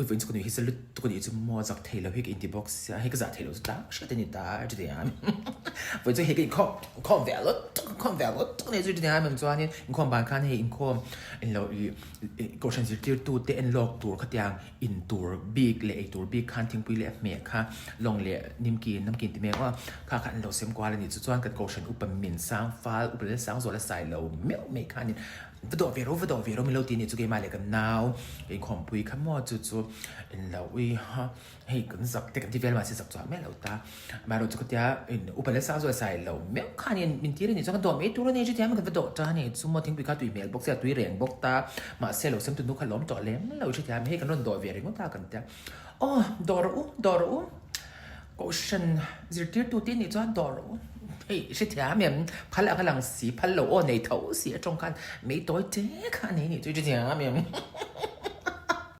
Ui vawiin chu ka nui hi sa lutuk a nih chu maw zak thei lo hi ka inti bawk sia, hei ka zah thei lo chu tlang hriat a ni ta a ti a. Vawiin chu hei ka inkhawm inkhawm ve lutuk inkhawm ve lutuk a nih chu ti a mem chuanin inkhawm ban khan hei inkhawm englo ih kohhran zirtirtu te en lawk tur khatiang in tur bik leh ei tur bik khan thingpui leh hmeh kha lawng leh nimkin namkin ti mek aw kha kha an lo sem kual a nih chu chuan kan kohhran upa min sang fal upa leh sang zuala sai lo meuh mai khanin Va dawh ve ro, va dawh ve ro min lo ti nih chu keimah leh kan nau ka inkhawmpui kha maw chu chu in lo ui ha hei kan zak te kan ti vel mahse zak chuah miah lo ta amaherawh chu khatia in upa leh sang zawh sai lo meuh khan in min tir a nih chuan ka dawh mai tur a ni chutia kan va dawh ta a ni chu maw thingpui kha tui hmel bawk sia tui reng bawk ta mahse lo sem tunu kha lawm tawh lem lo chutia hei kan rawn dawh ve ringawt a kan tia aw dawh rawh u dawh rawh u. Kohhran zirtirtute nih chuan dawr rawh u. Hei hrethiam em? Phal ang a lang si, phal lo aw nei tho si atawng khan mei tawi te kha a nei nih chu hrethiam em?